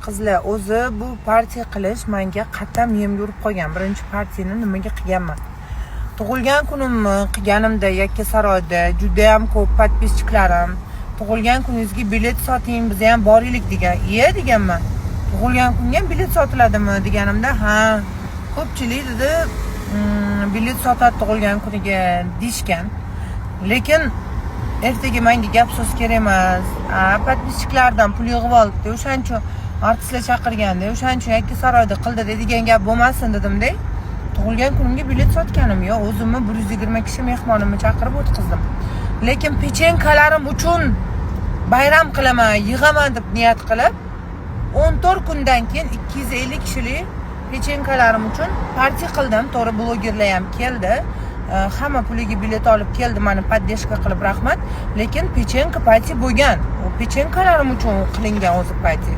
Qizlar, o'zi bu partiya qilish manga qatlam miyamga urib qolgan. Birinchi partiyani nimaga qilganman? Tug'ilgan kunimni qilganimda Yakkasaroyda judayam ko'p подписчиklarim "Tug'ilgan kuningizga bilet soting, biz ham boraylik", degan. "Iya", deganman, "Tug'ilgan kunga ham bilet sotiladimi?" deganimda, "Ha, ko'pchilik, — dedi, — bilet sotadi tug'ilgan kuniga", deyishgan. Lekin ertaga menga gap so'z kerak emas, "A, подписчикlardan pul yig'ib olibdi, o'shaning uchun artistlar chaqirganda, o'shaning uchun Yakkasaroyda qildi" degan gap bo'lmasin dedimda, tug'ilgan kunimga bilet sotganim yo'q. O'zimni 120 kishi mehmonimni chaqirib o'tkazdim. Lekin pechenkalarim uchun bayram qilaman, yig'aman deb niyat qilib, 14 kundan keyin 250 kishilik pechenkalarim uchun partiya qildim. To'g'ri, blogerlar ham keldi. Hamma puliga bilet olib keldi, mani поддержка qilib, rahmat. Lekin печенька party bo'lgan, u pechenkalarim uchun qilingan o'zi party.